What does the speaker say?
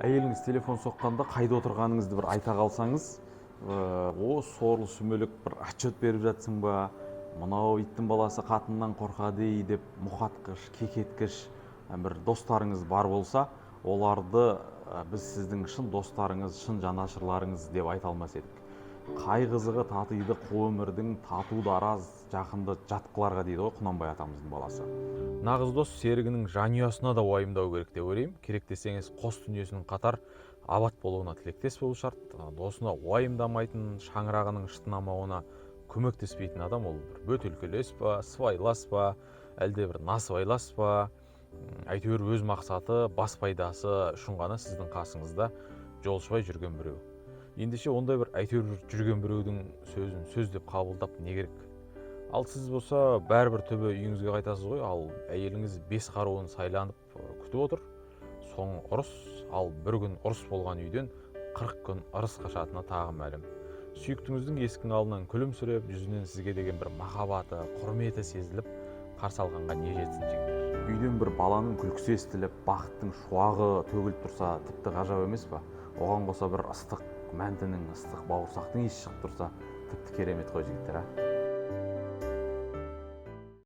Әйеліңіз телефон соққанда қайда отырғаныңызды бір айта қалсаңыз, о, сорлы сүмелек, бір отчет беріп жатсың ба, мынау иттің баласы қатыннан қорқады ей деп мұқатқыш, кекеткіш бір достарыңыз бар болса, оларды біз сіздің шын достарыңыз, шын жанашырларыңыз деп айта алмас едік. Қай қызығы татиды қу өмірдің, тату дараз жақынды жат қыларға дейді ғой Құнанбай атамыздың баласы. Нағыз дос серігінің жанұясына да уайымдау керек деп ойлаймын. Керек десеңіз, қос дүниесінің қатар абат болуына тілектес болу шарт. Досына уайымдамайтын, шаңырағының шытынамауына көмектеспейтін адам ол бір бөтелкелес па, сыбайлас па, әлде бір насыбайлас па, әйтеуір өз мақсаты, бас пайдасы үшін ғана сіздің қасыңызда жолшыбай жүрген біреу. Ендеше ондай бір әйтеуір жүрген біреудің сөзін сөз деп қабылдап не керек? Ал сіз болса, бәрібір түбі үйіңізге қайтасыз ғой. Ал әйеліңіз бес қаруын сайланып күтіп отыр. Соңы ұрыс. Ал бір күн ұрыс болған үйден 40 күн ырыс қашатыны тағы мәлім. Сүйіктіңіздің есіктің алдынан күлімсіреп, жүзінен сізге деген бір махаббаты, құрметі сезіліп қарсы алғанға не жетсін, жігіттер? Үйден бір баланың күлкісі естіліп, бақыттың шуағы төгіліп тұрса, тіпті ғажап емес па? Оған қоса бір ыстық мәнтінің, ыстық бауырсақтың иісі шығып тұрса, тіпті керемет қой, жігіттер, а.